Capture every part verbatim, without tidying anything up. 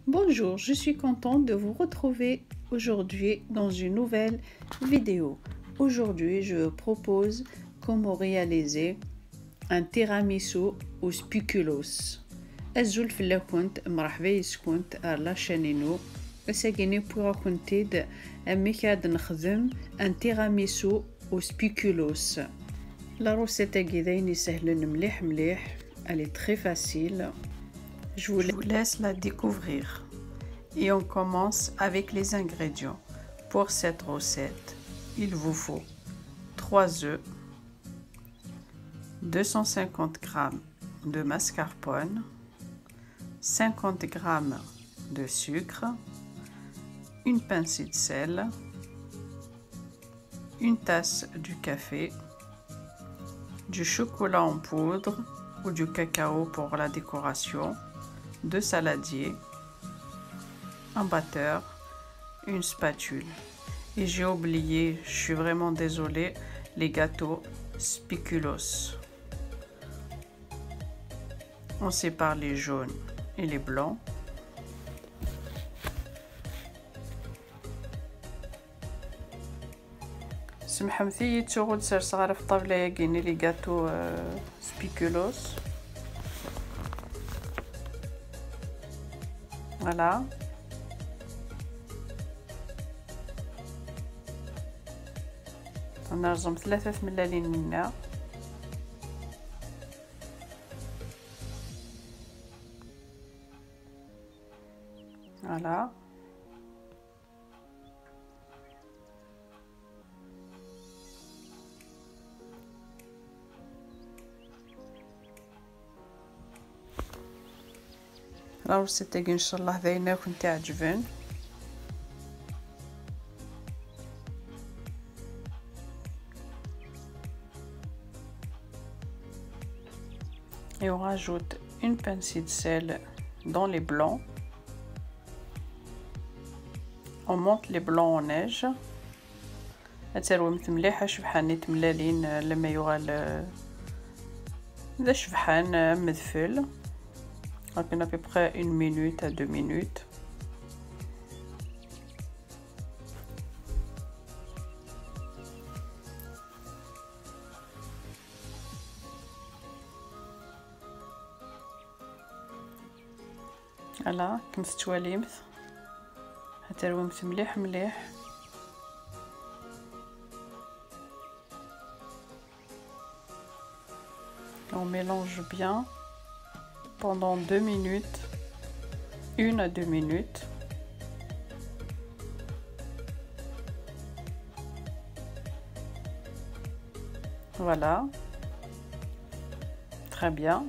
Bonjour, je suis contente de vous retrouver aujourd'hui dans une nouvelle vidéo. Aujourd'hui, je vous propose comment réaliser un tiramisu au spéculoos. Azul fell-akent, mṛeḥba yes-kent ar la chaîne-inu. Ass-agi-ni wwiɣ-akent-id amek ad nexdem un tiramisu au spéculoos. La recette-agi d ayen isehlen mliḥ mliḥ. Elle est très facile. Je vous laisse la découvrir. Et on commence avec les ingrédients. Pour cette recette, il vous faut trois œufs, deux cent cinquante grammes de mascarpone, cinquante grammes de sucre, une pincée de sel, une tasse du café, du chocolat en poudre ou du cacao pour la décoration, deux saladiers, un batteur, une spatule. Et j'ai oublié, je suis vraiment désolée, les gâteaux spéculoos. On sépare les jaunes et les blancs. Semḥemt-iyi, ttuɣ ur d-serseɣ ara ɣef ṭṭabla-agi-nni les gâteaux, euh, spéculoos. Voilà. Nerẓem tlata tmellalin-nneɣ. Voilà. Rawset-agi, ncallah d ayen akent-iɛeǧben. Et on rajoute une pincée de sel dans les blancs. On monte les blancs en neige. Ad tarwimt mliḥ acebḥan i tmellalin, eh, lama yuɣal, eh, d acebḥan, eh, am udfel. Akken à peu près une minute à deux minutes. Voilà, comme vous voyez, ad tarwimt mliḥ mliḥ. On mélange bien pendant deux minutes, une à deux minutes. Voilà. Très bien.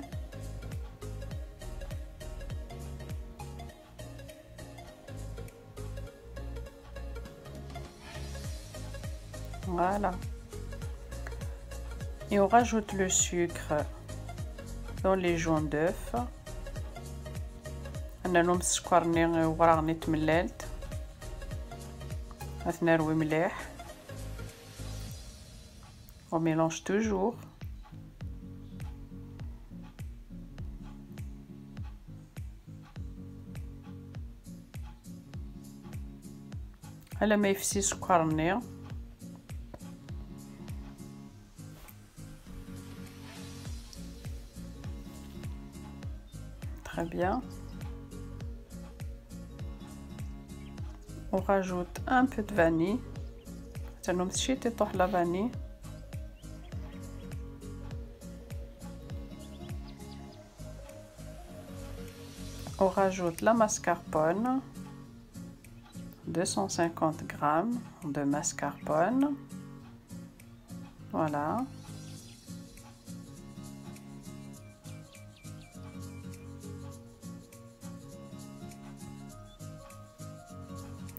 Voilà. Et on rajoute le sucre dans les jaunes d'œufs. Ad nernu sskeṛ-nni i wraɣ-nni n tmellalt. Ad t-nerwi mliḥ. On mélange toujours. Alamma yefsi sskeṛ-nni. Très bien. On rajoute un peu de vanille. Ad nernu sskeṛ ciṭ la vanille. On rajoute la mascarpone, deux cent cinquante grammes de mascarpone. Voilà.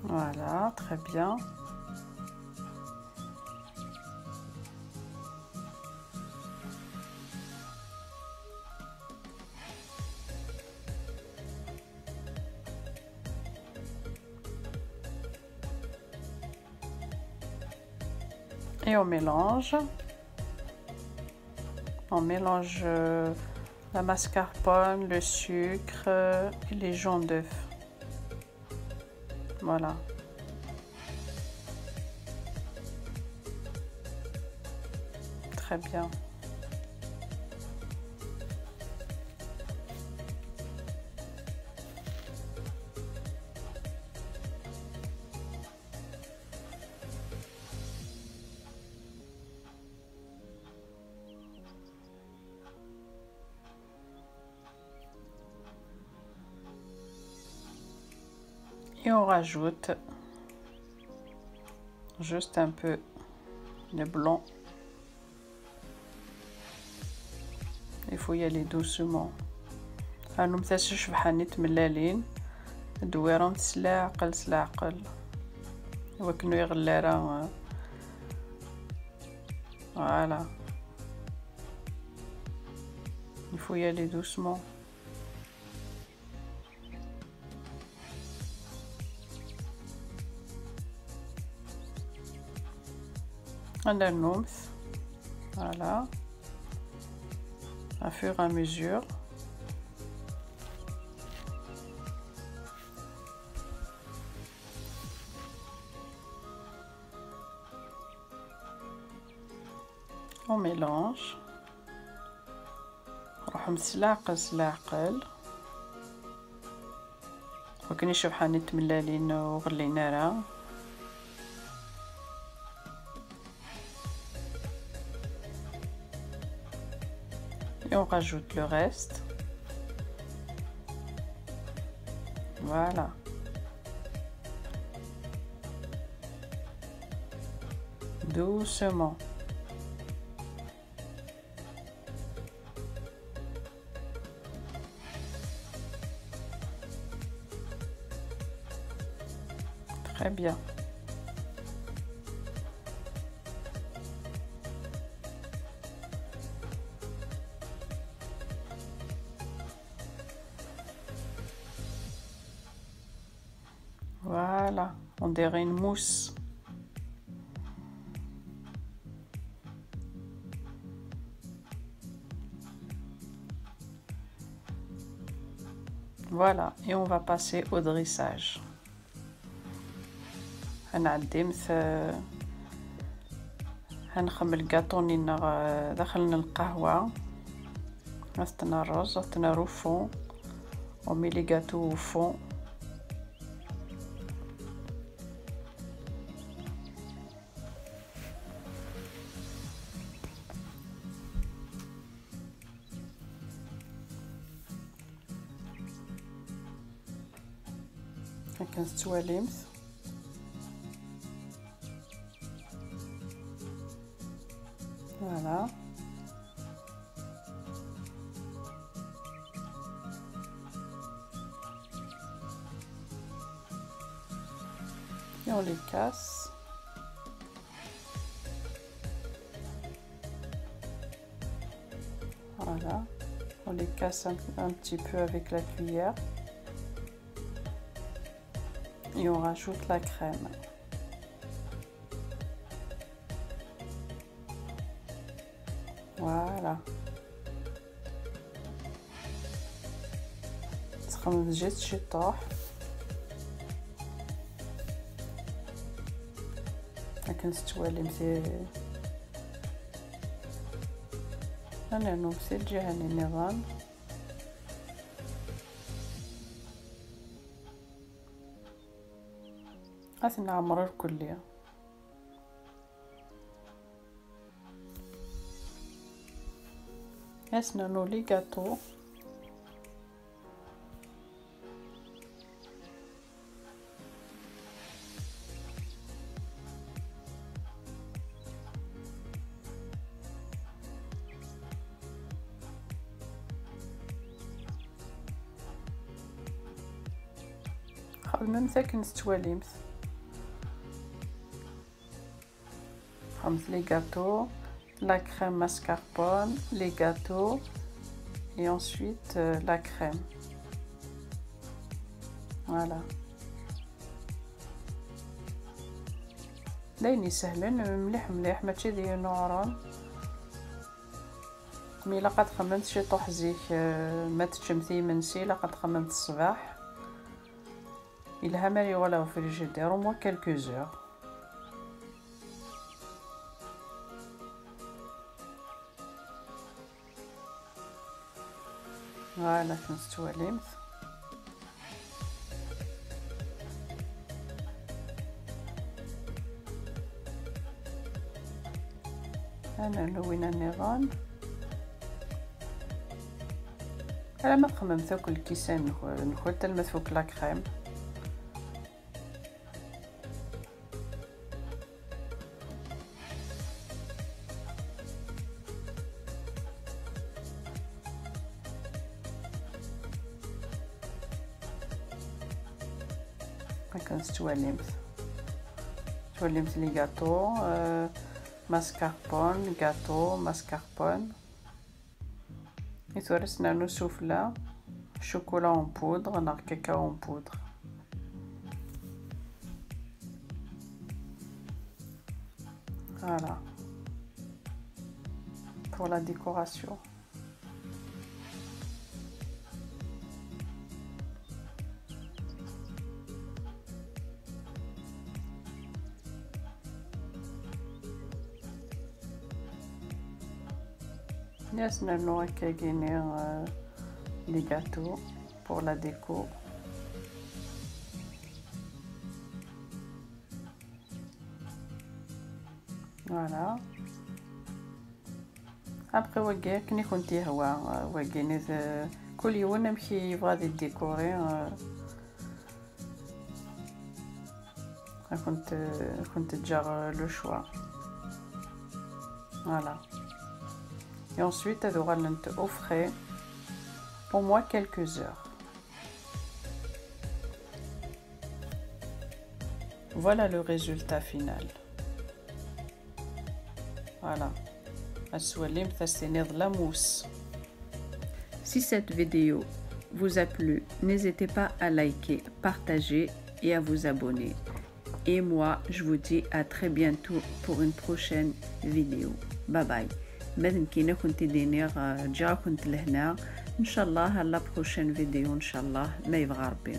Voilà, très bien. Et on mélange. On mélange, euh, la mascarpone, le sucre, euh, et les jaunes d'œufs. Voilà. Très bien. Et on rajoute juste un peu de blanc. Il faut y aller doucement. Hanum tasa cebḥanit mellalin. Dwirant s leɛqel, s leɛqel. Wakken ur iɣelli ara. Voilà. Il faut y aller doucement. Ad nernumt. Voilà. Au fur et à mesure. On mélange. Ruḥem s leɛqel, s leɛqel. Wakken icebḥen i tmellalin ur ɣellin ara. Et on rajoute le reste. Voilà. Doucement. Très bien. Voilà, on dirait une mousse. Voilà, et on va passer au dressage. هنعدي مث هنخمل الكاطوني نغ داخل القهوة. غتنرز غتنرو فون. وميلي كاتو فون. هاكا نستواليمت. Voilà. Et on les casse. Voilà. On les casse un, un petit peu avec la cuillère. Et on rajoute la crème. Voilà. تخمم جات شي طوح. لكن ستوالي مزيان. انا نمسي الجهه النظام. هاثنا عمر الكليه. هاسنا نولي قاطو. خدمة مساكن ستواليمت. خمس les gâteaux, la crème mascarpone, les gâteaux et ensuite euh, la crème. Voilà. لين يسهلن مليح مليح ماشي ذي نورون. مي لقد خممت شي طوح زيك آه، ما تشمتي منسي لقد خممت الصباح. Yelha mi ara yuɣal ɣer frigidaire, au moins quelques heures. Voilà, akken tettwalimt. Ad nernu win nniḍen. Alamma txemmemt akk lkisan-nkent, alma tfuk la crème. Akken tettwalimt, tettwalimt les gâteaux, euh, mascarpone, gâteau, mascarpone. I tura ad s-nernu sufella chocolat en poudre neɣ cacao en poudre. Voilà. Pour la décoration. Ad s-nernu akkagini, euh, les gâteaux pour la déco. Voilà. Après, wagi akken i kent-yehwa, euh, wagi nit, euh, kul yiwen amek i yebɣa ad idikuri, euh, ad kent, ad kent-ǧǧeɣ, euh, le choix. Voilà. Et ensuite, ad uɣalent au frais au moins quelques heures. Voilà le résultat final. Voilà. Ad twalimt, ad s-tiniḍ la mousse. Si cette vidéo vous a plu, n'hésitez pas à liker, partager et à vous abonner. Et moi, je vous dis à très bientôt pour une prochaine vidéo. Bye bye. Ma d nekkini ad kent-id-iniɣ, euh, ǧǧiɣ-akent lehna. Ncallah, à la prochaine vidéo, ncallah, ma yebɣa Rebbi.